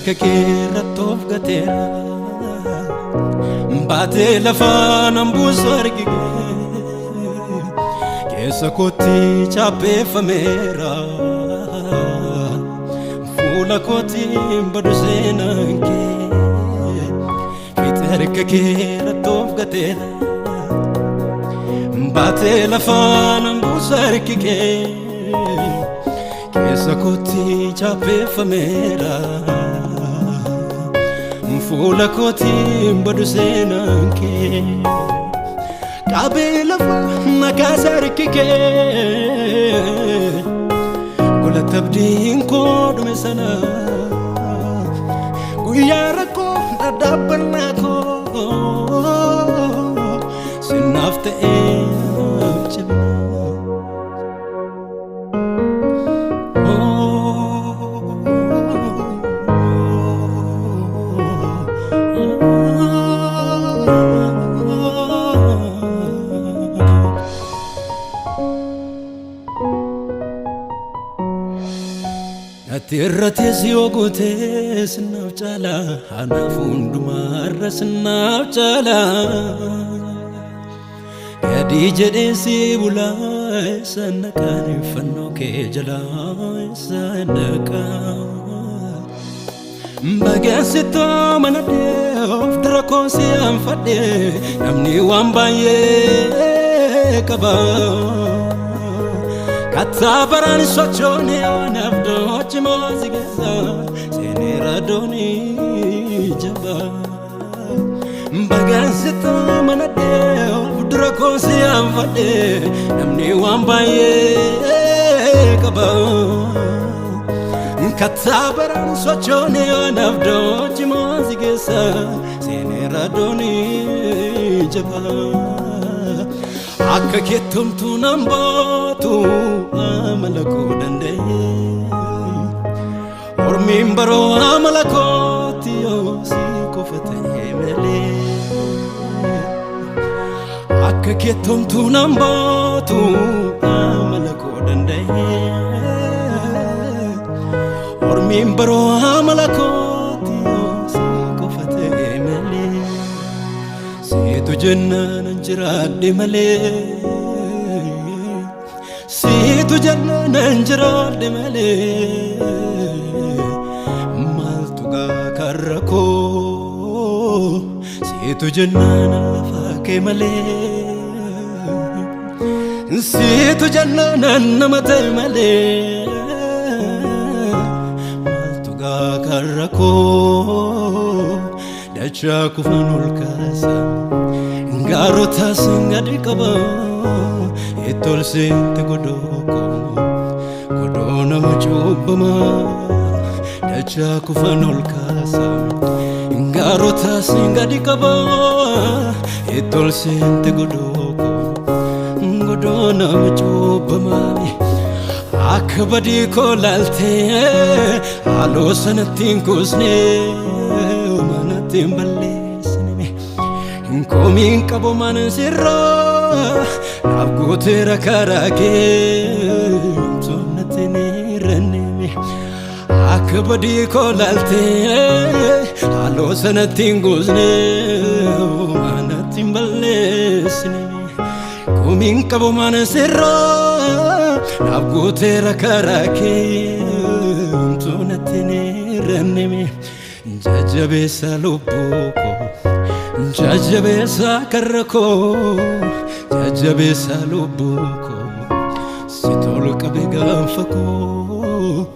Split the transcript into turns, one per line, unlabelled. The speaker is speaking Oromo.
harka kee irratti of gateera. Baatee lafaa nan buusu harki kee keessa kootti chaappeeffameera. Fuula kootiin badu seenaan kee fiixee harka kee irratti of gateera. Baatee lafaa nan buusu harki kee keessa kootti chaappeeffameera. Fuula kootiin badu seenaan kee qabee lafa makaasa harki kee gola abdiin koo dhume sana guyyaa rakkoo dhadhaabbannaa koo sinnaaf ta'ee cimna. Natti irratees yoo gootee sinnaaf caala, anaaf hundumaarra sinnaaf caala. Gadi jedhee si bulaa isa naqaan fannoo kee jalaa isa naqaa. Bageessitoo mana of dura koo si anfadhe, namni waan baay'ee qaba. Kattaa baraan sochoone waan abdoo cimoo si keessa seeneera doonii jabaa. Bageessitoo mana of dura koo si anfadhe, namni waan baay'ee qaba. Kattaa baraan sochoone waan abdoo cimoo si keessa seeneera doonii jabaa. Akka keettumtuu nan baatu amala koo danda'e. Ormiin baroo amala kootti yoo si qofa ta'e malee. Akka keettumtuu nan baatu amala koo danda'e. Ormiin baroo amala kootti yoo si qofa ta'e malee. Siitu jennaan an jiraadhe malee. Siitu jennaan an jiraadhe malee. Maaltu gaa karra koo, siitu jennaan lafa kee malee. Siitu jennaan an nama ta'e malee. Maaltu gaa karra koo, dachaa kufan ol kaasa, gaarotaas gadi qaba, itti ol seente godoo koo, godoo nama cubbamaa. Dachaa kufan ol kaasa, gaarotaas gadi qaba, itti ol seente godoo koo, godoo nama cubbamaa. Akka badii koo laaltee haaloo sanatti hin kuusne, manatti hin balleessine. Komiin qabu mana sirraa naaf guuteera karaa kee, natti ni irranne. Akka badii koo laaltee haaloo sanatti hin kuusne, manatti hin balleessine. Komiin qabu mana sirraa naaf guuteera karaa kee, natti ni irranne. Jajjabeessa lubbuu koo, jajjabeessa karra koo, jajjabeessa lubbuu koo, si tol qabe gaanfa koo.